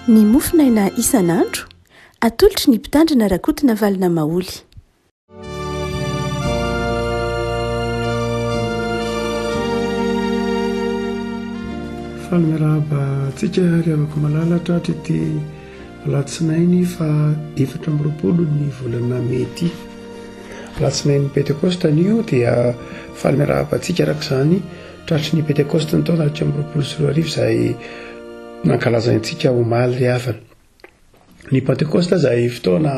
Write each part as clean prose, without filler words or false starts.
Ny mofonaina isan'andro, atolotry ny Mpitandrina Rakotonavalona Maholy. Faly miarahaba antsika ry havako malala tratry ity alatsinainy faha 24 ny volana mey ity. Alatsinain'ny Pentekosta anio dia faly miarahaba antsika araka izany tratry ny Pentekosta ny taona 2021 izay nankalazaintsika omaly ry havana. Ny Pantekosta izay fotoana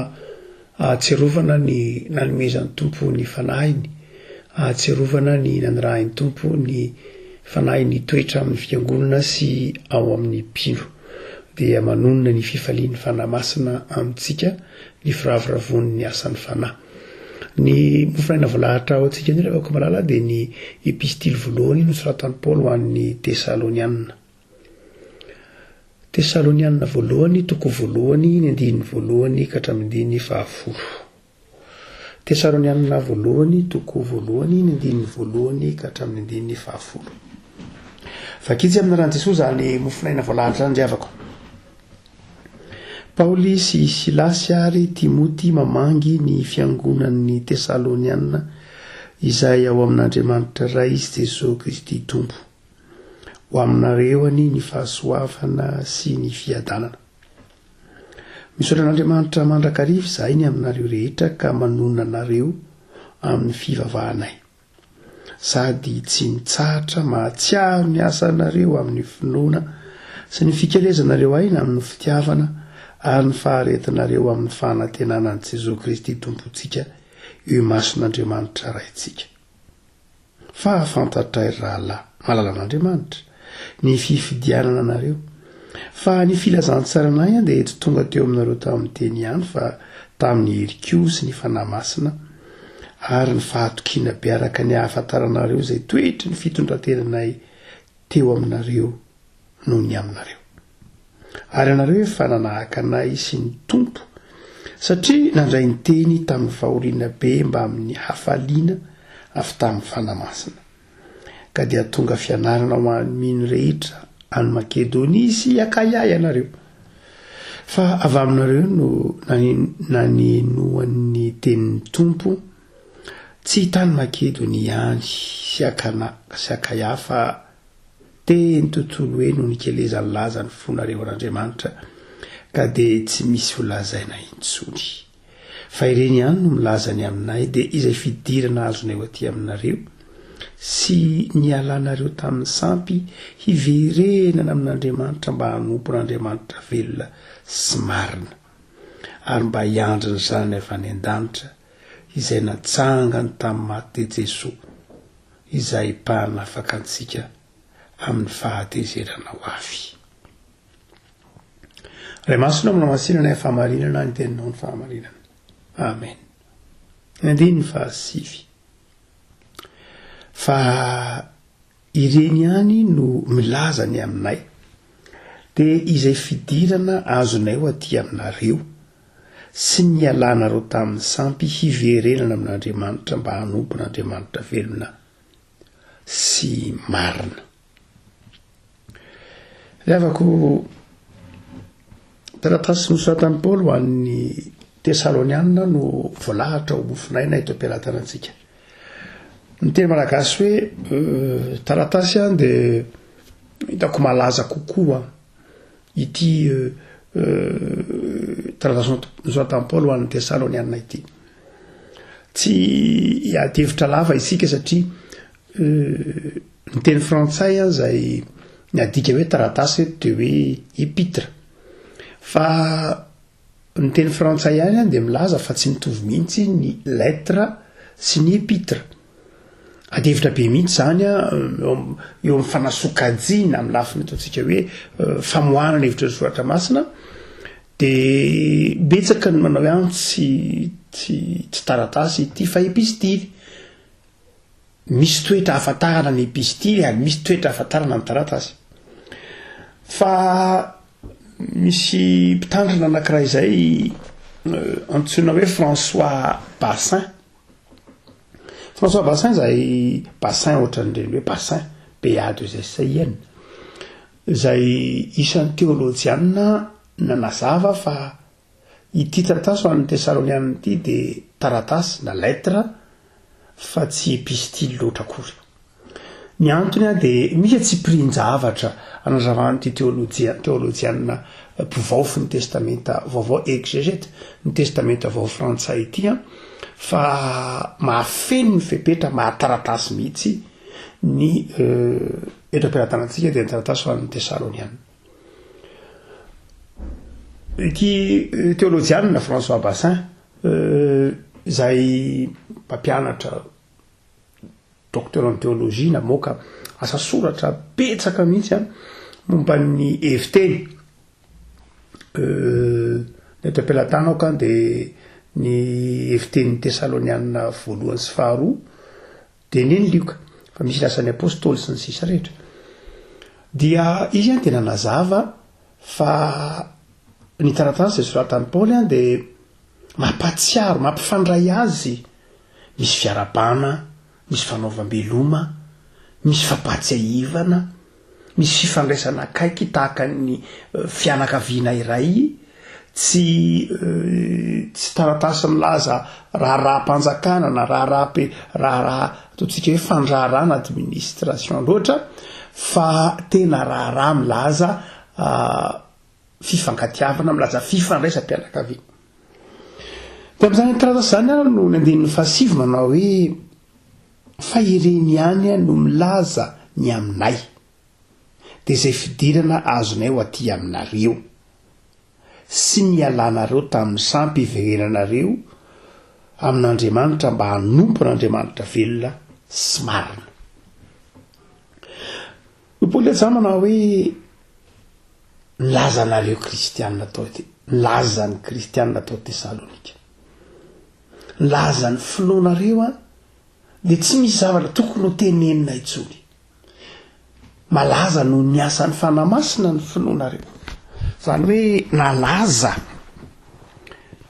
ahatsiarovana ny nanomezan'ny Tompo ny Fanahiny, ahatsiarovana ny nanirahin'ny Tompo ny Fanahiny hitoetra amin'ny Fiangonana sy ao amin'ny mpino. Dia manonona ny fifalian'ny Fanahy Masina amintsika ny firavoravoan'ny asan'ny Fanahy. Ny mofonaina voalahatra ho antsika indrindra Ravako Malala dia ny Epistily voalohany nosoratan'i Paoly ho an'ny Tesalonianina. Tesalonianina voalohany toko voalohany ny andininy voalohany ka hatramin'ny andininy fahafolo. Tesalonianina voalohany toko voalohany ny andininy voalohany ka hatramin'ny andininy fahafolo. Vakitsy amin'ny anaran'i Jesoa izany mofonaina voalahatra izany ry havako. Paoly sy Silasy ary Timoty mamangy ny fiangonan'ny Tesalonianina izay ao amin'Andriamanitra Ray sy Jesoa Kristy Tompo. Ho aminareo anie ny fahasoavana sy ny fiadanana. Misaotra an'Andriamanitra mandrakariva izahay ny aminareo rehetra ka manonona anareo amin'ny fivavahanay. Sady tsy mitsahatra mahatsiaro ny asanareo amin'ny finoana sy ny fikelezanareo aina amin'ny fitiavana ary ny faharetanareo amin'ny fanantenana an'i Jesoa Kristy Tompontsika eo imason'Andriamanitra Raintsika. Fa fantatray ry rahalahy malalan'Andriamanitra, ny fifidianana anareo, fa ny filazantsaranay dia tsy tonga teo aminareo tamin'ny teny ihany fa tamin'ny herim-ko sy ny Fanahy Masina ary ny fahatokiana be araka ny ahafantaranareo izay toetry ny fitondrantenanay teo aminareo noho ny aminareo. Ary ianareo efa nanahaka anay sy ny Tompo, satria nandray ny teny tamin'ny fahoriana be mbamin'ny hafaliana avy tamin'ny Fanahy Masina. Ka dia tonga fianarana ho an'ny mino rehetra any Makedonia sy Akaia ianareo. Fa avy aminareo no nanenoan'ny tenin'ny Tompo, tsy tany Makedonia ihany sy Akaia fa Teny tontolo hoe no nikelezan'ny laza ny fonareo an'Andriamanitra ka dia tsy misy ho lazaina intsony. Fa ireny ihany no milaza ny aminay dia izay fidirana azonay ho aty aminareo sy nialanareo tamin'ny sampy hiverenana amin'Andriamanitra mba hanompo an'Andriamanitra velona sy marina ary mba hiandry ny Zanany avy any an-danitra izay natsangany tamin'ny maty dia Jesoa izay mpanafaka antsika amin'ny fahatezerana ho avy. Ray Masina manamasina ny fahamarinana ny teninao ny fahamarinana. Amen. Ny andininy fahasivy. Fa ireny ihany no milaza ny aminay, dia izay fidirana azonay ho aty aminareo, sy ny nialanareo tamin'ny sampy hiverenana amin'Andriamanitra mba hanompo an'Andriamanitra velona sy marina. Ry havako, taratasy nosoratan'i Paoly ho an'ny Tesalonianina no voalahatra ho mofonaina eto am-pelatanantsika. Ny teny malagasy hoe euh, taratasy an dia hitako malaza kokoa ity taratasy nosoratan'i Paoly ho an'ny Tesalonianina ity. Tsy hiady hevitra lava isika satria ny teny frantsay izay ny adika hoe taratasy eto dia hoe epitre. Fa Ny teny frantsay ihany dia milaza fa tsy mitovy mihitsy ny lettre sy ny epitre. Ady hevitra be mihitsy izany eo amin'ny fanasokajiana amin'ny lafiny ataontsika hoe famoahana ny hevitry ny soratra masina dia betsaka ny manao hoe an tsy tsy tsy taratasy ity fa epistily. Misy toetra ahafantarana ny epistily ary misy toetra ahafantarana ny taratasy. Fa misy mpitandrina anankiray izay antsoina hoe François Bassin. François Bassin izay Bassin ohatran'ireny hoe Bassin, B A 2 S I N, izay isan'ny teolojianina. nanazava fa ity taratasy ho an'ny Tesalonianina ity dia taratasy na lettre fa tsy epistily loatra akory. Ny antony dia misy antsipirian-javatra anazavan'ity teolojia teolojianina mpivaofy ny Testamenta Vaovao, exégète, ny Testamenta Vaovao frantsay ity fa mahafeno ny fepetra maha-taratasy mihitsy ny eto am-pelatanantsika dia ny taratasy ho an'ny Tesalonianina. Ity teolojianina François Bassin izay mpampianatra docteur en théologie namoaka asa soratra betsaka mihitsy an momba ny heviteny. Ny eto am-pelatanako an dia ny hevitenin'ny Tesalonianina voalohany sy faharoa dia ny eny Lioka fa misy ny asan'ny Apôstôly sy ny sisa rehetra. Dia izy an dia nanazava fa ny taratasy izay soratan'i Paoly an dia mampahatsiaro, mampifandray azy Misy fiarahabana, misy fanaovam-beloma, misy fampahatsiahivana, misy fifandraisana akaiky tahaka ny fianakaviana iray, tsy tsy taratasy milaza raharaham-panjakana na raharaha-pe raharaha ataontsika hoe fandraharahana administration loatra fa tena raharaha milaza fifankatiavana, milaza fifandraisam-pianakaviana. Dia amin'izany taratasy izany ary no ny andininy fahasivy manao hoe, Fa ireny ihany no milaza ny aminay, dia izay fidirana azonay ho aty aminareo, sy ny nialanareo tamin'ny sampy hiverenanareo amin'Andriamanitra mba hanompo an'Andriamanitra velona sy marina. Hoy Paoly eto izany manao hoe, Nilaza anareo kristiana tao nilaza ny kristiana tao Tesalonika. Nilaza ny finoanareo an, dia tsy misy zavatra tokony ho tenenina intsony. Malaza noho ny asan'ny Fanahy Masina ny finoanareo. Izany hoe nalaza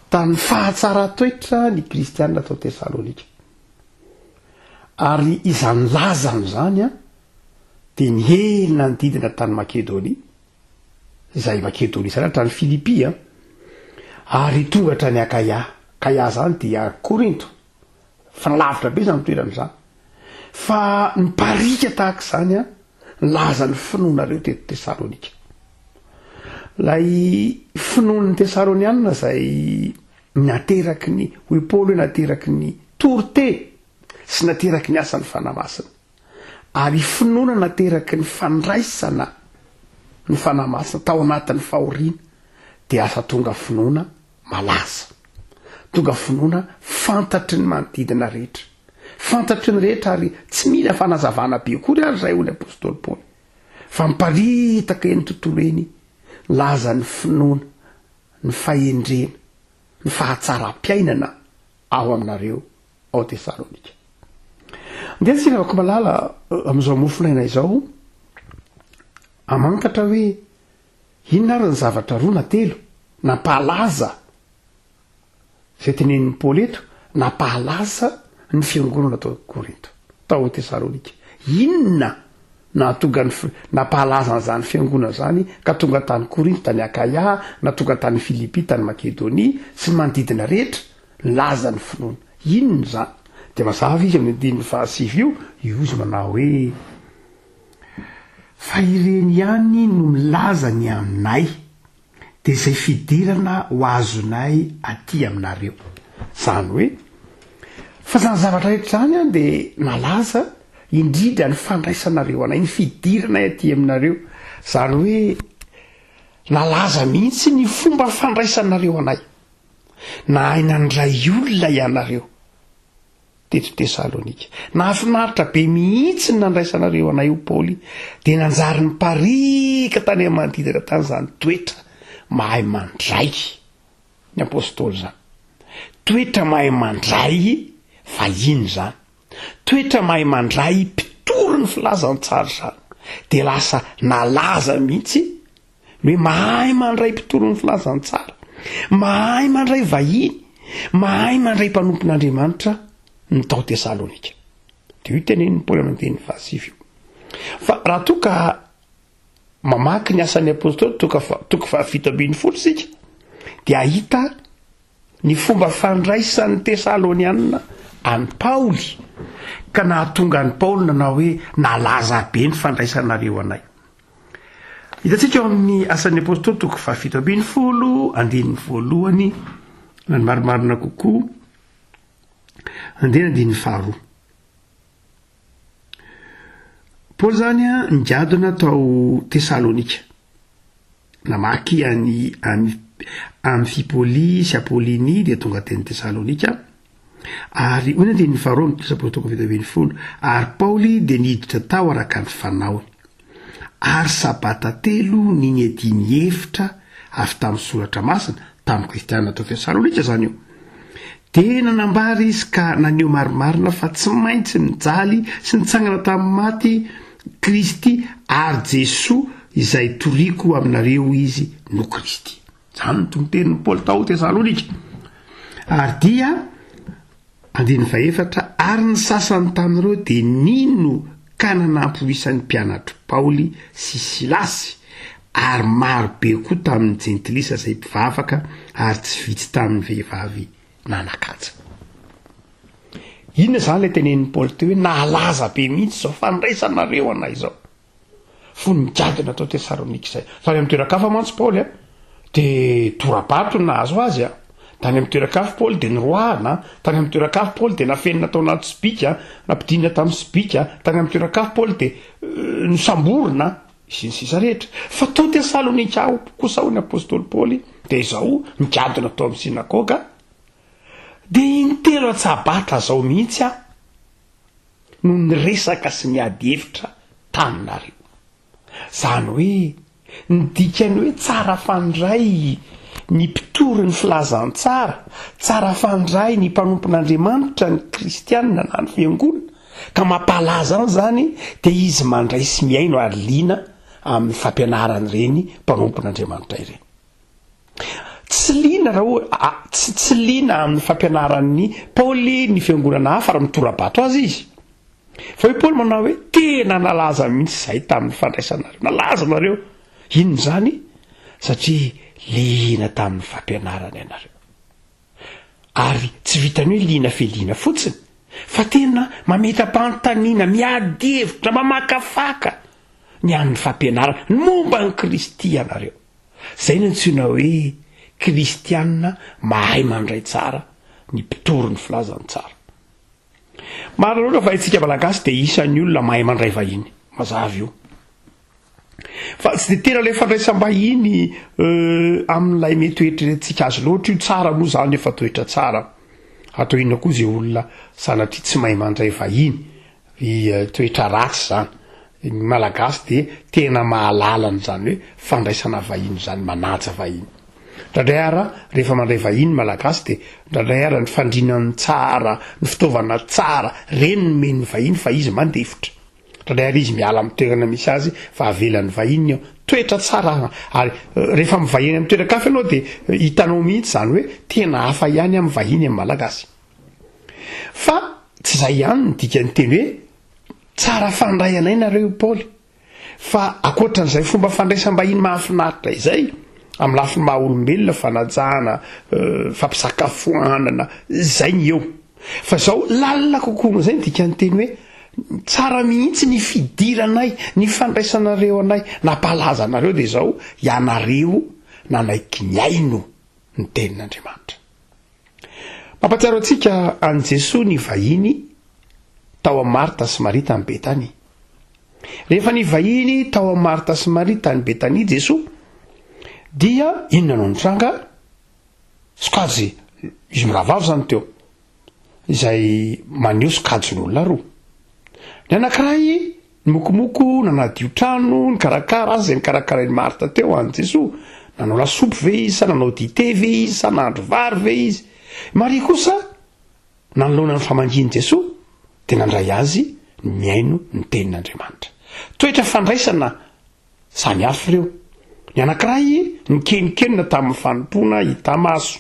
tamin'ny fahatsaran-toetra ny kristiana tao Tesalonika. Ary izany lazany izany an, dia niely nanodidina tany Makedonia, izay Makedonia izany hatrany Filipy an, ary tonga hatrany Akaia. Akaia izany dia Korinto, fa lavitra be izany toerana izany. Fa niparika tahaka izany an, nilaza ny finoanareo teto Tesalonika. Ilay finoan'ny Tesalonianina izay nateraky ny, hoy Paoly hoe nateraky ny toriteny sy nateraky ny asan'ny Fanahy Masina. Ary finoana nateraky ny fandraisana ny Fanahy Masina tao anatin'ny fahoriana dia asa tonga finoana malaza. Tonga finoana fantatry ny manodidina rehetra. Fantatry ny rehetra ary tsy mila fanazavana be akory ary izay hoy ny Apostoly Paoly. Fa miparitaka eny tontolo eny laza ny finoana, ny fahendrena, ny fahatsaram-piainana ao aminareo ao Tesalonika. Andeha tsika ravako malala amin'izao mofon'aina izao hamantatra hoe inona ary ny zavatra roa na telo nampahalaza izay tenenin'i Paoly eto, nampahalaza ny fiangonana tao Korinto, tao Tesalonika. Inona nahatonga ny nampahalaza an'izany fiangonana izany ka tonga tany Korinto, tany Akaia, na tonga tany Filipy, tany Makedonia sy ny manodidina rehetra? Nilaza ny finoana. Inona izany? Dia mazava izy amin'ny andininy fahasivy io, io izy manao hoe, Fa ireny ihany no milaza ny aminay, dia izay fidirana ho azonay aty aminareo. Izany hoe, fa izany zavatra rehetra izany an, dia nalaza, indrindra ny fandraisanareo anay, ny fidiranay aty aminareo. Izany hoe, nalaza mihitsy ny fomba fandraisanareo anay. Nahay nandray olona ianareo teto Tesalonika. Nahafinaritra be mihitsy ny nandraisanareo anay ho Paoly, dia nanjary nipariaka tany amin'ny manodidina tany izany toetra mahay mandray ny apostoly izany. Toetra mahay mandray vahiny izany. Toetra mahay mandray mpitory ny filazantsara izany. Dia lasa nalaza mihitsy Ny hoe mahay mandray mpitory ny filazantsara, mahay mandray vahiny, mahay mandray mpanompon'Andriamanitra ny tao Tesalonika. Dia io tenenin'i Paoly amin'ny andininy fahasivy io. Fa raha toa ka mamaky ny Asan'ny Apostoly toko faha-17 isika dia hahita ny fomba fandraisan'ny Tesalonianina an'i Paoly ka nahatonga an'i Paoly nanao hoe nalaza be ny fandraisanareo anay. Hitantsika ao amin'ny Asan'ny Apostoly toko faha-17 andininy voalohany na ny marimarina kokoa andininy andininy faharoa. Paoly izany nigadona tao Tesalonika. Namaky an'i Amfipolia sy Apolinia dia tonga teny Tesalonika. Ary hoy ny andininy faharoa amin'ny Apostoly toko 17, ary Paoly dia niditra tao araka ny fanaony. Ary sabata telo ny niadiany hevitra avy tamin'ny soratra masina, tamin'ny kristiana tao Tesalonika izany io. Dia nanambara izy ka naneho marimarina fa tsy maintsy nijaly sy nitsangana tamin'ny maty Kristy ary Jesoa izay toriko aminareo izy no Kristy. Izany no tompon-tenin'i Paoly tao Tesalonika. Ary dia andininy fahefatra, ary ny sasany tamin'ireo dia nino ka nanampy ho isan'ny mpianatr'i Paoly sy Silasy, ary maro be koa tamin'ny jentilisa izay mpivavaka ary tsy vitsy tamin'ny vehivavy nanan-kaja. Inona izany ilay tenenin'i Paoly teo hoe nahalaza be mihitsy izao fandraisanareo anay izao? Fony nigadona tao Tesalonika izay. Tany amin'ny toeran-kafa mantsy Paoly a, dia tora-bato no nahazo azy a. Tany amin'ny toeran-kafa Paoly dia noroahana, tany amin'ny toeran-kafa Paoly dia nafenina tao anaty sobika, nampidinina tamin'ny sobika, tany amin'ny toeran-kafa Paoly dia nosamborina, sy ny sisa rehetra. Fa tao Tesalonika ao kosa hoy ny apostoly Paoly dia izao nigadona tao amin'ny synagoga, dia intelo an-tsabata izao mihitsy aho no niresaka sy niady hevitra taminareo. Izany hoe, ny dikan'ny hoe tsara fandray ny mpitory ny filazantsara, tsara fandray ny mpanompon'Andriamanitra, ny kristiana na ny fiangonana, ka mampahalaza azy izany dia izy mandray sy mihaino ary liana amin'ny fampianaran'ireny mpanompon'Andriamanitra ireny. Tsy liana raha oha, tsy tsy liana amin'ny fampianaran'i Paoly ny fiangonana hafa raha mitora-bato azy izy. Fa hoy Paoly manao hoe tena nalaza mihitsy izahay tamin'ny fandraisanareo. Nalaza nareo. Inona izany? Satria liana tamin'ny fampianarana ianareo. Ary tsy vitan'ny hoe liana fe liana fotsiny, fa tena mametra-panontaniana, miady hevitra, mamakafaka ny amin'ny fampianarana ny momba an'i Kristy ianareo. Izay no antsoina hoe kristiana mahay mandray tsara ny mpitory ny filazantsara. Marina loatra fa isika Malagasy dia isan'ny olona mahay mandray vahiny. Mazava io. Fa tsy dia tena ilay fandraisam-bahiny amin'ilay mety ho eritreretintsika azy loatra io. Tsara moa izany efa toetra tsara. Atao inona koa izay olona sanatria tsy mahay mandray vahiny. Toetra ratsy izany. Ny Malagasy dia tena mahalala an'izany hoe fandraisana vahiny izany, manaja vahiny. Indraindray ara rehefa mandray vahiny ny Malagasy dia indraindray ara ny fandrinany tsara, ny fitaovana tsara, ireny no omen'ny vahiny fa izy mandefitra. Indraindray ara izy miala amin'ny toerana misy azy fa avelan'ny vahiny eo. Toetra tsara ary rehefa mivahiny amin'ny toeran-kafa ianao dia hitanao mihitsy izany hoe tena hafa ihany amin'ny vahiny amin'ny Malagasy. Fa tsy izay ihany ny dikan'ny teny hoe tsara fandray anay nareo i Paoly. Fa ankoatran'izay fomba fandraisam-bahiny mahafinaritra izay, amin'ny lafiny maha olombelona, fanajana, fampisakafoanana, izay ny eo. Fa izao lalina kokoa noho izay ny dikan'ny teny hoe tsara mihitsy ny fidiranay, ny fandraisanareo anay, nampahalaza anareo dia izao, ianareo nanaiky nihaino ny tenin'Andriamanitra. Mampahatsiaro antsika an'i Jesoa ny vahiny tao amin'i Marta sy Maria tany Betania. Rehefa nivahiny tao amin'i Marta sy Maria tany Betania Jesoa, dia inona no nitranga? Sokajy, izy mirahavavy izany teo, izay maneho sokajin'olona roa. Ny anankiray nimokomoko, nanadio trano, nikarakara azy izay nikarakarain'i Marta teo an'i Jesoa. Nanao lasopy ve izy sa nanao dite ve izy sa nahandro vary ve izy? Maria kosa Nanoloana ny famangian'i Jesoa dia nandray azy ny mihaino ny tenin'Andriamanitra. Toetra fandraisana samy hafa ireo. Ny anankiray nikenokenona tamin'ny fanompoana hita maso.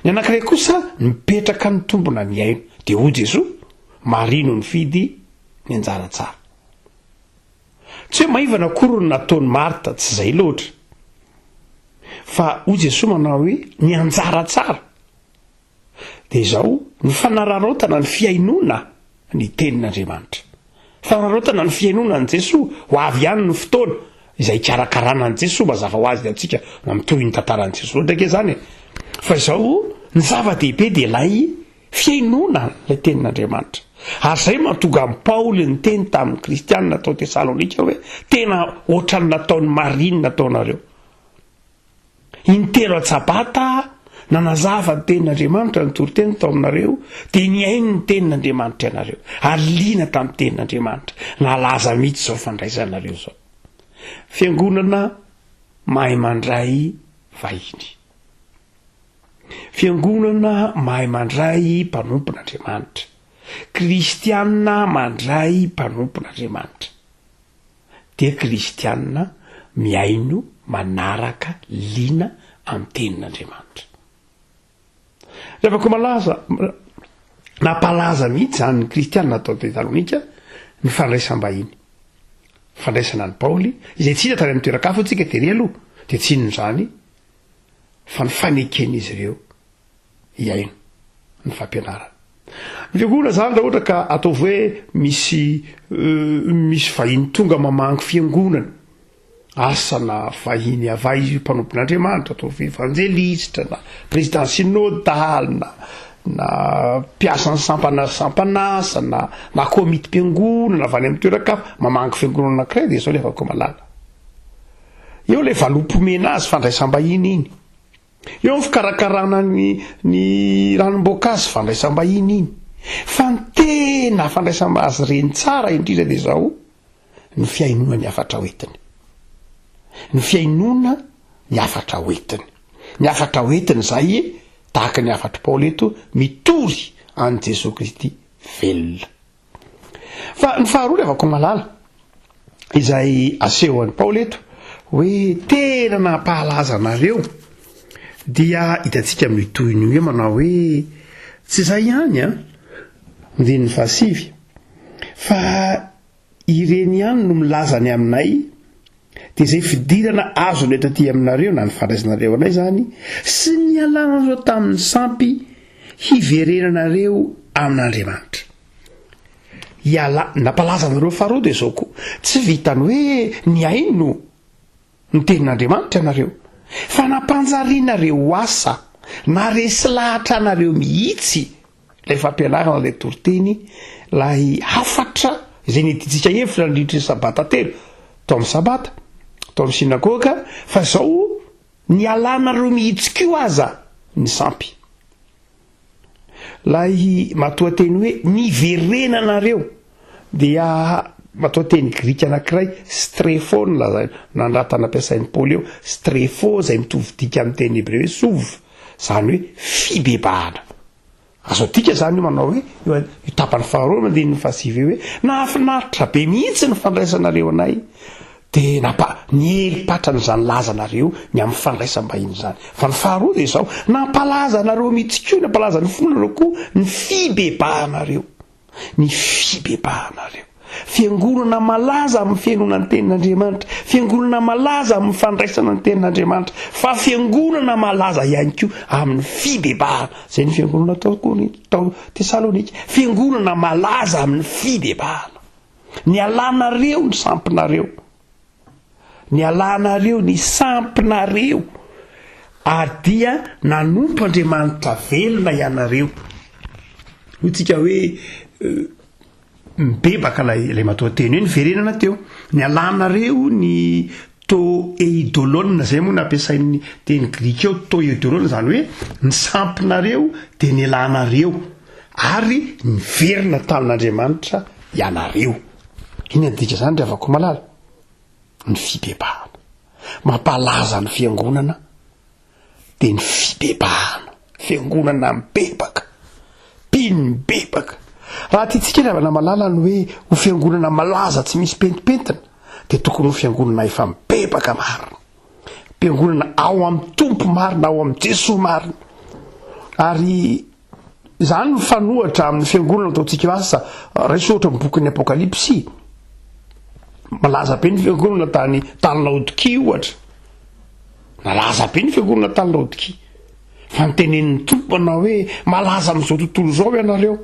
Ny anankiray kosa nipetraka nitombina nihaino. Dia hoy Jesoa, Maria no nifidy ny anjara tsara. Tsy. Tsy hoe maivana akory ny nataon'i Marta, tsy izay loatra. Fa hoy Jesoa manao hoe, ny anjara tsara dia izao, ny fanararaotana ny fihainoana ny tenin'Andriamanitra. Fanararaotana ny fihainoana an'i Jesoa, ho avy ihany ny fotoana izay hikarakarana an'i Jesoa, mazava ho azy antsika mitohy ny tantaran'i Jesoa ndraiky izany e. Fa izao, ny zava-dehibe dia ilay fihainoana ilay tenin'Andriamanitra. Ary izay mahatonga an'i Paoly niteny tamin'ny kristianina tao Tesalonika hoe, tena ohatran'ny nataon'i Maria ny nataonareo. Intelo an-tsabata nanazava ny tenin'Andriamanitra ny toriteny tao aminareo, dia nihaino ny tenin'Andriamanitra ianareo, ary liana tamin'ny tenin'Andriamanitra. Nalaza mihitsy izao fandraisanareo izao. Fiangonana mahay mandray vahiny. Fiangonana mahay mandray mpanompon'Andriamanitra. Kristianina mandray mpanompon'Andriamanitra. Dia kristianina mihaino, manaraka, liana amin'ny tenin'Andriamanitra. Ry havako malaza, nampalaza mihitsy izany ny kristianina tao Tesalonika ny fandraisam-bahiny. Fandraisana an'i Paoly, izay tsy hita tany amin'ny toeran-kafa hoy tsika tery aloha, dia tsy inona izany fa ny faneken'izy ireo hihaino ny fampianarana. Ny fiangonana izany raha ohatra ka ataovy hoe misy misy vahiny tonga mamangy fiangonana, asa na vahiny avy aiza io mpanompon'Andriamanitra, ataovy hoe evanjelistra na président synodal na na mpiasan'ny sampana sampan'asa na na komitim-piangonana avy any amin'ny toeran-kafa mamangy fiangonana anankiray dia izao ilay afaka malala. Eo ilay valopy omena azy fandraisam-bahiny iny. Eo ny fikarakarana ny ny ranom-boankazo fandraisam-bahiny iny. Fa ny tena fandraisam azy ireny tsara indrindra dia izao, ny fihainoana ny hafatra hoentiny. Ny fihainoana ny hafatra hoentiny. Ny hafatra hoentiny izay tahaka ny hafatr'i Paoly eto, mitory an'i Jesoa Kristy velona. Fa ny faharoa ry havako malala, izay asehon'i Paoly eto hoe tena nampahalaza anareo dia hitantsika amin'io tohiny io hoe manao hoe tsy izay ihany an, andininy fahasivy, fa ireny ihany no milaza ny aminay dia izay fidirana azonay taty aminareo na ny fandraisanareo anay izany sy ny nialanareo tamin'ny sampy hiverenanareo amin'Andriamanitra. Hiala, nampalaza anareo faharoa dia izao koa, tsy vitan'ny hoe nihaino ny tenin'Andriamanitra ianareo, fa nampanjarianareo asa, naresy lahatra anareo mihitsy ilay fampianarana, ilay toriteny, ilay hafatra izay nidintsika hevitra nandritry ny sabata telo, tao amin'ny sabata, tao amin'ny synagoga, fa izao nialanareo mihitsy koa aza ny sampy. Ilay matoanteny hoe niverenanareo dia matoanteny grika anankiray strepho no lazaina, nandratana ampiasain'i Paoly eo, strepho izay mitovy dika amin'ny teny hebreo hoe sov, izany hoe fibebahana. Azo adika izany io manao hoe io io tapany faharoa andininy fahasivy io hoe nahafinaritra be mihitsy ny fandraisanareo anay Dia nampa, niely patrana izany lazanareo ny amin'ny fandraisam-bahiny izany. Fa ny faharoa dia izao, nampalaza anareo mihitsy koa, nampalaza ny fonareo koa ny fibebahanareo. Ny fibebahanareo. Fiangonana malaza amin'ny fihainoana ny tenin'Andriamanitra, fiangonana malaza amin'ny fandraisana ny tenin'Andriamanitra, fa fiangonana malaza ihany koa amin'ny fibebahana. Izay ny fiangonana tao Korinto, tao Tesalonika. Fiangonana malaza amin'ny fibebahana. Nialanareo ny sampinareo. Nialanareo ny sampinareo, ary dia nanompo Andriamanitra velona ianareo. Hoy tsika hoe eh, mibebaka ilay ilay matoanteny hoe niverenana teo. Nialanareo ny to eidolon zay moa nampiasain'ny teny grika eo, to eidolon izany hoe ny sampinareo dia nialanareo. Ary niverina tamin'Andriamanitra ianareo. Inona ny dika izany ry havako malala? Ny fibebahana. Mampalaza ny fiangonana dia ny fibebahana. Fiangonana mibebaka. Mpino mibebaka. Raha tiantsika ry havana malala ny hoe ho fiangonana malaza tsy misy pentimpentina dia tokony ho fiangonana efa mibebaka marina. Fiangonana ao amin'ny Tompo marina, ao amin'i Jesoa marina. Ary Izany mifanohitra amin'ny fiangonana ataontsika asa. Raiso ohatra ny bokin'ny Apokalypsy. Malaza be ny fiangonana tany tany Laodikia ohatra. Nalaza be ny fiangonana tany Laodikia. Fa ny tenenin'ny Tompo manao hoe malaza amin'izao tontolo izao ianareo.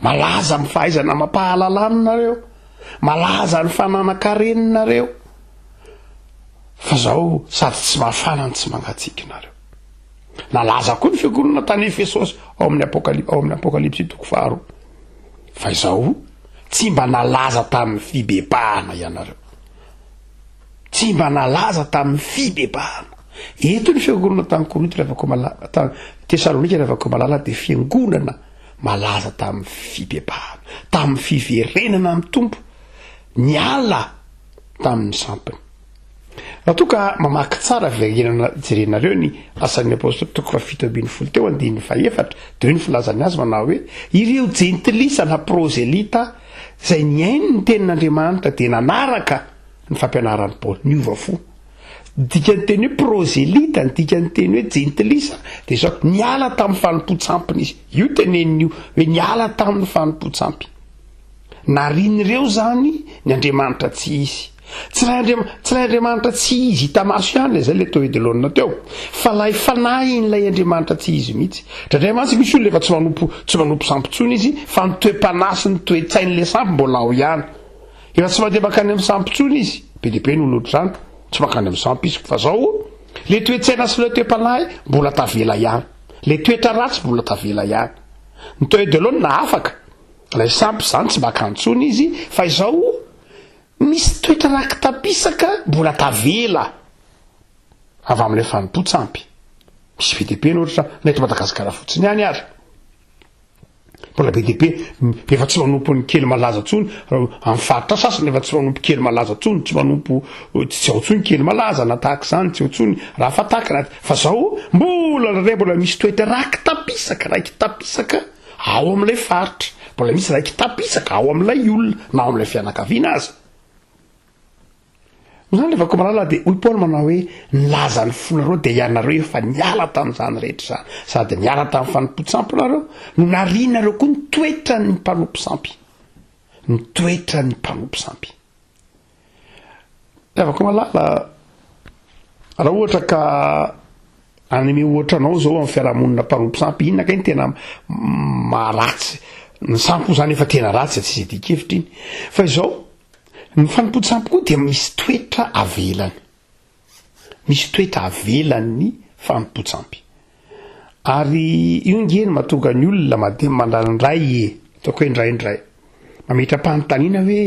Malaza amin'ny fahaizana amam-pahalalana nareo. Malaza ny fananan-karena nareo. Fa zao sady tsy mafana no tsy mangatsiaka nareo. Nalaza koa ny fiangonana tany Efesosy ao amin'ny Apokalypsy, ao amin'ny Apokalypsy toko faharoa. Fa izao tsy mba nalaza tamin'ny fibebahana ianareo. Tsy mba nalaza tamin'ny fibebahana. Eto ny fiangonana tany Korinto rehefa koa malala, tany Tesalonika rehefa koa malala dia fiangonana malaza tamin'ny fibebahana, tamin'ny fiverenana amin'ny Tompo, niala tamin'ny sampiny. Raha toa ka mamaky tsara verenana jerenareo ny Asan'ny Apôstôly toko fahafito ambin'ny folo teo andininy fahefatra dia hoy ny filazany azy manao hoe ireo jentilisa na prozelita izay nihaino ny tenin'Andriamanitra dia nanaraka ny fampianaran'i Paoly, niova fo. Ny dikan'ny teny hoe prozelita, ny dikan'ny teny hoe jentilisa dia izao, niala tamin'ny fanompoan-tsampiny izy. Io teneniny io hoe niala tamin'ny fanompoan-tsampy. Narian'ireo izany ny Andriamanitra tsy izy. Tsy ilay Andriam, tsy ilay Andriamanitra tsy izy hita maso ihany, izay ilay teo Edelona teo, fa ilay fanahin'ilay Andriamanitra tsy izy mihitsy. Indraindray mantsy misy olona efa tsy manompo, tsy manompo sampy intsony izy, fa ny toe-panahy sy ny toe-tsain'ilay sampy mbola ao ihany. Efa tsy mandeha mankany amin'ny sampy intsony izy. Be dia be ny olona ohatr'izany, tsy mankany amin'ny sampy izy. Fa izao, ilay toe-tsaina sy ilay toe-panahy mbola tavela ihany. Ilay toetra ratsy mbola tavela ihany. Ny teo Edelona afaka. Ilay sampy izany tsy maka intsony izy fa izao misy toetra rakitapisaka mbola tavela avy amin'ilay fanompoan-tsampy. Misy be dia be ny ohatra na eto Madagasikara fotsiny ihany ary. Mbola be dia be efa tsy manompo ny kely malaza intsony amin'ny faritra sasany efa tsy manompo kely malaza intsony, tsy manompo tsy ao intsony kely malaza na tahaka izany, tsy ao intsony raha fataka na fa zao mbola indraindray mbola misy toetra rakitapisaka, raiki-tapisaka Ao amin'ilay faritra. Mbola misy raiki-tapisaka ao amin'ilay olona na ao amin'ilay fianakaviana aza. Noho izany, rehefa komalala dia hoy Paoly manao hoe, Nilaza ny fonareo dia ianareo efa niala tamin'izany rehetra izany, sady niala tamin'ny fanompoan-tsampy nareo, no narianareo koa ny toetran'ny mpanompo sampy. Ny toetran'ny mpanompo sampy. Havako malala, raha ohatra ka anome ohatra anao zao amin'ny fiarahamonina mpanompo sampy, inona kay ny tena maharatsy? Ny sampy moa zany efa tena ratsy, tsy izay dian-kevitra iny. Fa izao, ny fanompoan-tsampy koa dia misy toetra avelany. Misy toetra avelan'ny fanompoan-tsampy. Ary io nge no mahatonga ny olona madeha mandraindray e, ataoko hoe indraindray, mametra-panontaniana hoe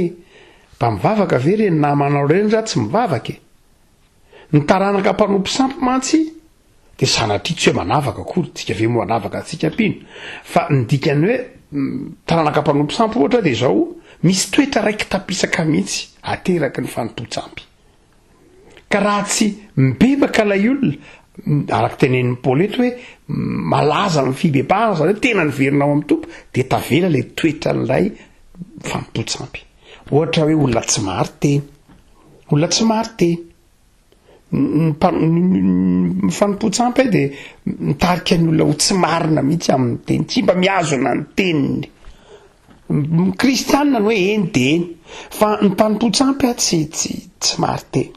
mba mivavaka ve ireny namanao ireny sa tsy mivavaka e? Ny taranaka mpanompo sampy mantsy dia sanatria tsy hoe manavaka akory, tsika ve moa hanavaka antsika mpino, fa ny dikan'ny hoe taranaka mpanompo sampy ohatra dia izao, misy toetra raiki-tapisaka mihitsy ateraky ny fanompoan-tsampy. Ka raha tsy mibebaka ilay olona, araka tenenin'i Paoly eto hoe malaza amin'ny fibebahana, izany hoe tena niverina ao amin'ny Tompo, dia tavela ilay toetran'ilay fanompoan-tsampy. Ohatra hoe olona tsy mahari-teny. Olona tsy mahari-teny. Ny fanompoan-tsampy dia mitarika ny olona ho tsy marina mihitsy amin'ny teny, tsy mba mihazona ny teniny. Ny kristianina ny hoe eny dia eny, fa ny mpanompoan-tsampy a tsy tsy tsy marin-teny.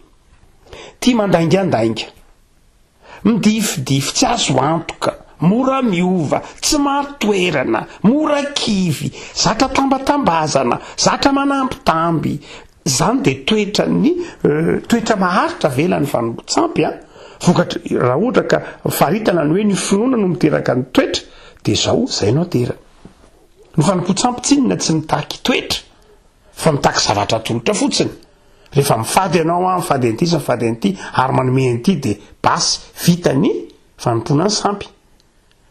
Tia mandaingandainga, midifidify, tsy azo antoka, mora miova, tsy marin-toerana, mora kivy, zatra tambatambazana, zatra manambitamby. Izany dia toetran'ny toetra maharitra avelan'ny fanompoan-tsampy a. Vokatry raha ohatra ka faritana ny hoe ny finoana no miteraka ny toetra dia izao, izay no aterany. Ny fanompoan-tsampy tsinona tsy mitaky toetra fa mitaky zavatra atolotra fotsiny. Rehefa mifady ianao an, mifady an'ity sy mifady an'ity ary manome an'ity dia basy, vita ny fanompoana ny sampy.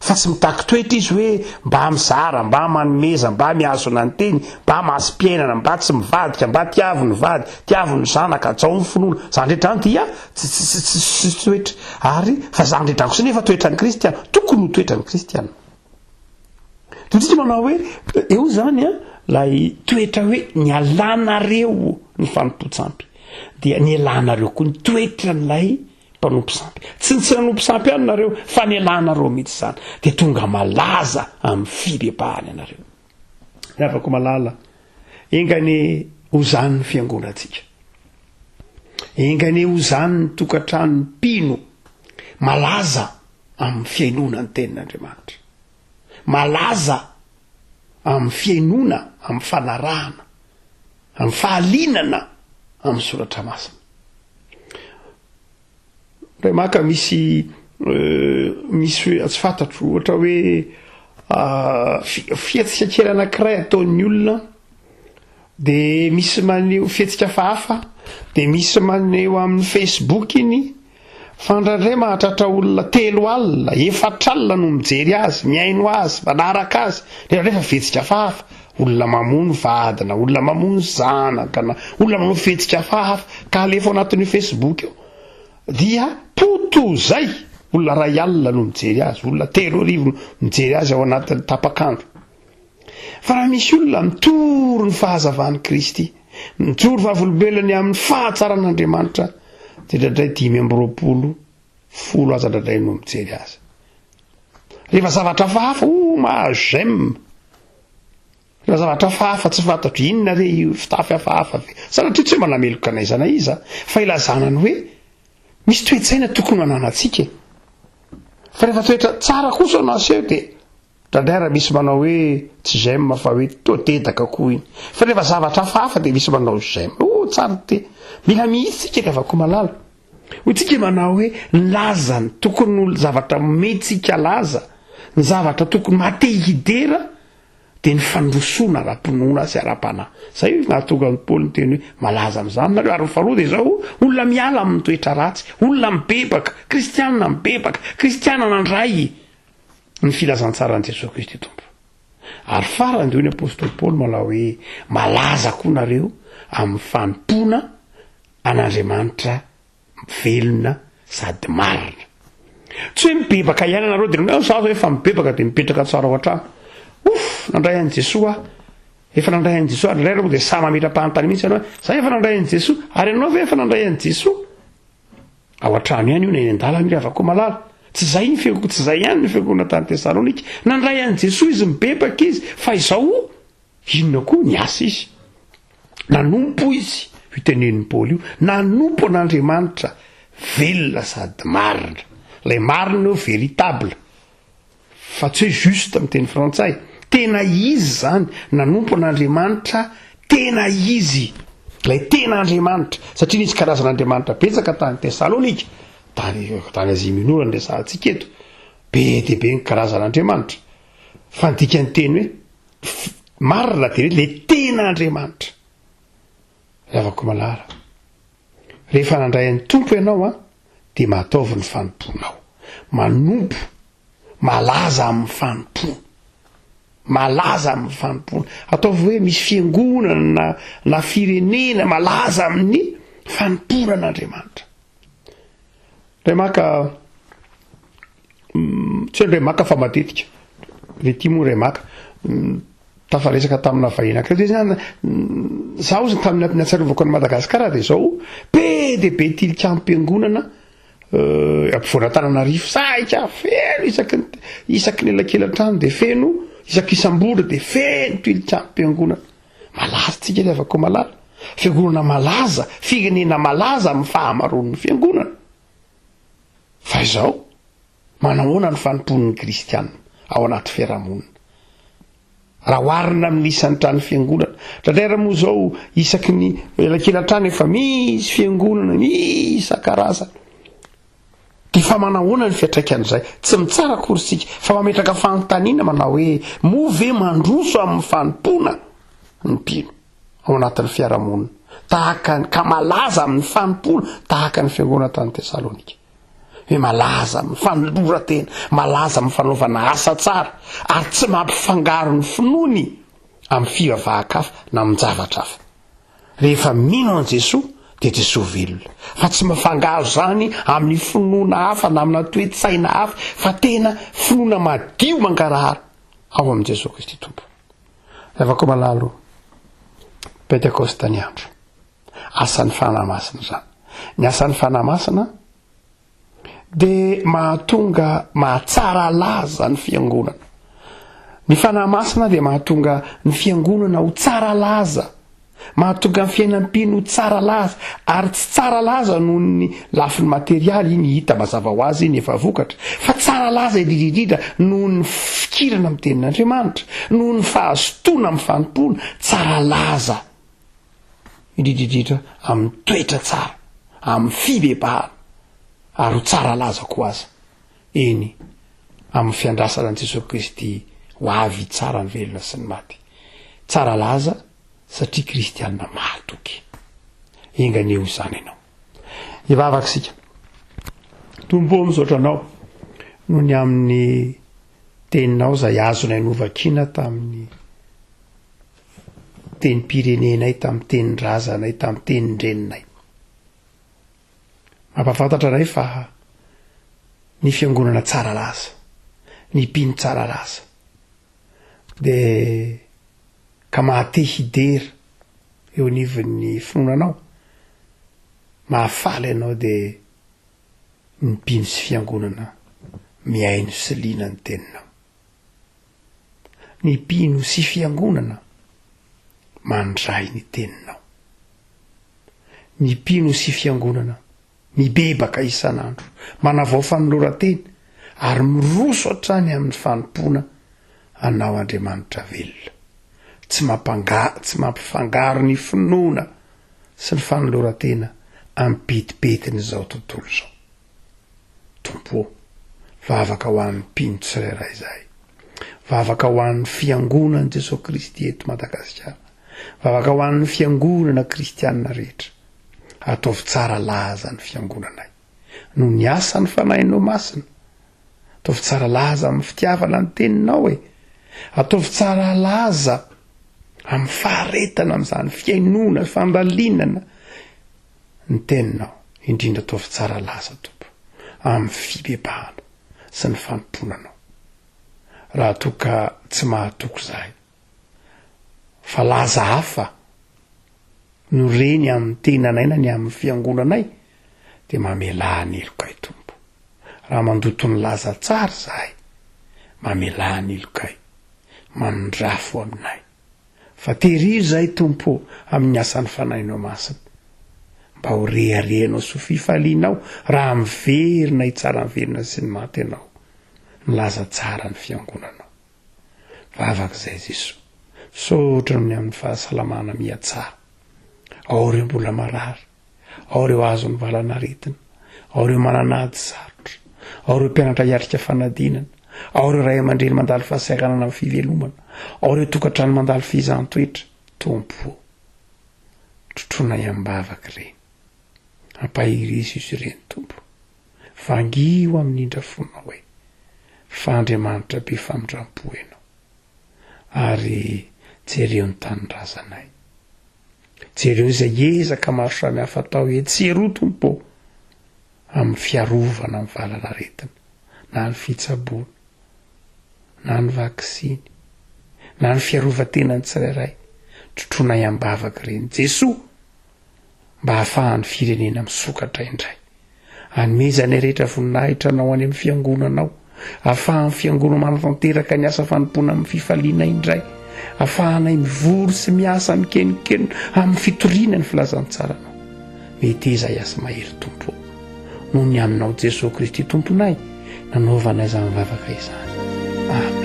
Fa tsy mitaky toetra izy hoe mba mizara, mba manomeza, mba mihazona ny teny, mba masim-piainana, mba tsy mivadika, mba tiavo ny vady, tiavo ny zanaka, hajao ny finoana. Izany rehetra izany dia tsy tsy tsy tsy toetra. Ary fa izany rehetra izany kosa nefa toetran'ny kristiana, tokony ho toetran'ny kristiana. Totsika manao hoe eo zany a lay toetra hoe nialanareo ny fanompoan-tsampy dia nialanareo koa ny toetran'ilay mpanompo sampy. Tsy ny tsy nanompo sampy ihany nareo fa nialanareo mihitsy izany dia tonga malaza amin'ny fibebahana ianareo. Ry havako malala, enga anie. ho zany ny fiangonantsika. Enga anie ho zany ny tokantranon'ny mpino malaza amin'ny fihainoana ny tenin'Andriamanitra. Malaza amin'ny fihainoana, amin'ny fanarahana, amin'ny fahalinana amin'ny soratra masina. Ray maka misy misy hoe tsy fantatro ohatra hoe fihetsika kely anankiray ataon'ny olona de misy maneho fihetsika hafahafa de misy maneho amin'ny facebook iny fa indraindray mahatratra olona 30, 40 no mijery azy, mihaino azy, manaraka azy, nefa nefa fihetsika hafahafa, olona mamono vady na olona mamono zanaka na olona manao fihetsika hafahafa ka alefa ao anatin'io facebook io dia poto zay olona 1000 no mijery azy, olona 3000 no mijery azy ao anatin'ny tapak'andro. Fa raha misy olona mitory ny fahazavan'i Kristy, mijoro vavolombelona ny amin'ny fahatsaran'Andriamanitra, dia indraindray 25, 10 aza indraindray no mijery azy. Rehefa zavatra hafahafa, oh, mahazo j'aime. Rehefa zavatra hafahafa tsy fantatro, inona re io fitafy hafahafa ve? Sanatria tsy hoe manameloka an'iza na iza, fa ilazana ny hoe misy toe-tsaina tokony hananantsika e. Fa rehefa toetra tsara kosa no aseho dia Indraindray raha misy manao hoe tsy j'aime fa hoe toa dedaka koa iny. Fa rehefa zavatra hafahafa dia misy manao j'aime. Oh tsara ty. Mila mihitsy tsika ry havako malala. Hoy tsika manao hoe ny lazany tokony ho zavatra omentsika laza, ny zavatra tokony maha te hidera dia ny fandrosoana ara-pinoana sy ara-panahy. Izay no nahatonga an'i Paoly niteny hoe malaza amin'izany nareo. Ary ny faharoa dia izao, olona miala amin'ny toetra ratsy, olona mibebaka, kristiana mibebaka, kristiana nandray ny filazantsaran'i Jesoa Kristy Tompo. Ary farany dia hoy ny apostoly Paoly manao hoe malaza koa nareo amin'ny fanompoana an'Andriamanitra velona sady marina. Tsy hoe mibebaka ihany ianareo dia hoe za zao efa mibebaka dia mipetraka tsara ao an-trano. Ouf, nandray an'i Jesoa aho. Efa nandray an'i Jesoa ary indray aloha dia sahy mametra-panontaniana mihitsy ianao hoe za efa nandray an'i Jesoa ary ianao ve efa nandray an'i Jesoa? Ao an-trano ihany io na eny an-dalana io ry havako malala. Tsy izay ny fiango-, tsy izay ihany ny fiangonana tany Tesalonika. Nandray an'i Jesoa izy, mibebaka izy, fa izao inona koa? Niasa izy. Nanompo izy, io tenenin'i Paoly io. Nanompo an'Andriamanitra velona sady marina. Ilay marina eo véritable. Fa tsy hoe juste amin'ny teny frantsay. Tena izy izany, nanompo an'Andriamanitra tena izy. Ilay tena Andriamanitra. Satria nisy karazan'Andriamanitra betsaka tany Tesalonika, tany, tany Asia Minora no resahantsika eto. Be dia be ny karazan'Andriamanitra. Fa ny dikan'ny teny hoe marina dia hoe ilay tena Andriamanitra. Ry havako malala, rehefa nandray an'ny Tompo ianao an, dia mataovy ny fanompoanao. Manompo, malaza amin'ny fanompoana. Malaza amin'ny fanompoana. Ataovy hoe misy fiangonana na, na firenena malaza amin'ny fanompoana an'Andriamanitra. Ndray maka, mm, tsy hoe ndray maka fa matetika. Ry ty moa ndray maka. Mm, tafaresaka tamina vahiny anankiray dia izy zany, za ozy tamin'ny nahatsiarovako an'i Madagasikara dia izao, be dia be tilikam-piangonana ampovoan'Antananarivo, saika feno isaky ny isaky ny elakelan-trano dia feno, isaky isam-bola dia feno tilikam-piangonana. Malaza tsika ry havako malala. Fiangonana malaza, firenena malaza amin'ny fahamaroan'ny fiangonana. Fa izao, Manahoana ny fanompoan'ny kristiana ao anaty fiarahamonina? Raha oharina amin'ny isan'ny trano fiangonana, indraindray ary moa izao isaky ny elakelan-trano efa misy fiangonana isan-karazany. Dia fa manahoana ny fiantraikan'izay? Tsy mitsara akory isika, fa mametraka fanontaniana manao hoe, moa ve mandroso amin'ny fanompoana ny mpino ao anatin'ny fiarahamonina, tahaka ny, ka malaza amin'ny fanompoana tahaka ny fiangonana tany Tesalonika? Hoe malaza amin'ny fanoloran-tena, malaza amin'ny fanaovana asa tsara, ary tsy mampifangaro ny finoany amin'ny fivavahan-kafa na amin-javatra hafa. Rehefa mino an'i Jesoa dia Jesoa velona, fa tsy mifangaro izany amin'ny finoana hafa na amina toe-tsaina hafa, fa tena finoana madio mangarahara ao amin'i Jesoa Kristy Tompo. Ry havako malala o, Pentekosta ny andro. Asan'ny Fanahy Masina izany. Ny asan'ny Fanahy Masina dia mahatonga mahatsara laza ny fiangonana. Ny Fanahy Masina dia mahatonga ny fiangonana ho tsara laza. Mahatonga ny fiainan'ny mpino ho tsara laza, ary tsy tsara laza noho ny lafiny materialy, iny hita mazava ho azy iny efa vokatra, fa tsara laza indrindra indrindra noho ny fifikirana amin'ny tenin'Andriamanitra, noho ny fahazotoana amin'ny fanompoana, tsara laza indrindra indrindra amin'ny toetra tsara, amin'ny fibebahana, ary ho tsara laza koa aza, eny, amin'ny fiandrasana an'i Jesoa Kristy ho avy hitsara ny velona sy ny maty. Tsara laza satria kristianina mahatoky. Enga anie ho izany ianao. Hivavaka isika. Tompo ô, misaotra anao noho ny amin'ny teninao izay azonay novakiana tamin'ny tenim-pirenenay, tamin'ny tenin-drazanay, tamin'ny tenin-dreninay. Mampahafantatra anay fa ny fiangonana tsara laza, ny mpino tsara laza dia ka mahate hidera eo anivon'ny finoana anao, mahafaly anao dia ny mpino sy fiangonana mihaino sy liana ny teninao. Ny mpino sy fiangonana mandray ny teninao. Ny mpino sy fiangonana mibebaka isan'andro, manavao fanoloran-tena ary miroso hatrany amin'ny fanompoana Anao Andriamanitra velona. Tsy mampanga- tsy mampifangaro ny finoana sy ny fanoloran-tena amin'ny betibetin'izao tontolo izao. Tompo ô, vavaka ho an'ny mpino tsirairay izahay. Vavaka ho an'ny Fiangonan'i Jesoa Kristy eto Madagasikara. Vavaka ho an'ny Fiangonana kristianina rehetra. Ataovy tsara laza ny Fiangonanay. Noho ny asan'ny Fanahinao Masina. Ataovy tsara laza amin'ny fitiavana ny Teninao e. Ataovy tsara laza amin'ny faharetana amin'izany fihainoana, fandalinana ny Teninao. Indrindra ataovy tsara laza, Tompo, amin'ny fibebahana sy ny fanompoana Anao. Raha toa ka tsy mahatoky izahay, fa laza hafa no reny amin'ny tenanay na ny amin'ny fiangonanay, dia mamelà ny helokay, Tompo. Raha mandoto ny laza tsara izahay, mamelà ny helokay, mamindrafo aminay. Fa terizo izahay, Tompo ô, amin'ny asan'ny Fanahinao Masina, mba ho reharehanao sy ho fifalianao raha miverina hitsara ny velona sy ny maty Ianao, milaza tsara ny Fiangonanao. Vavaka izay Jesoa. Misaotra noho ny amin'ny fahasalamana mihatsara. Ao ireo mbola marary, ao ireo azon'ny valan'aretina, ao ireo manana ady sarotra, ao ireo mpianatra hiatrika fanadinana, ao ireo ray aman-dreny mandalo fahasahiranana amin'ny fivelomana, ao ireo tokantrano mandalo fizahan-toetra. Tompo ô, trotroinay am-bavaka ireny. Ampahirizo izy ireny, Tompo. Vangio amin'ny indra fonao e, fa Andriamanitra be famindrampo Ianao. Ary jereo ny tanindrazanay. Jereo izay ezaka maro samihafa atao etsy sy eroa Tompo ô, amin'ny fiarovana amin'ny valanaretina, na ny fitsaboana, na ny vaksiny, na ny fiarovan-tenan'ny tsirairay. Trotroinay am-bavaka ireny. Jesoa! Mba hahafahan'ny firenena misokatra indray. Anomezanay rehetra voninahitra Anao any amin'ny Fiangonanao. Ahafahan'ny Fiangonana manatanteraka ny asa fanompoana amin'ny fifaliana indray. Ahafahanay mivory sy miasa mikenonkenona amin'ny fitoriana ny filazantsaranao. Meteza hiasa mahery Tompo ô. Noho ny aminao Jesoa Kristy Tomponay nanaovanay izany vavaka izany. Amen.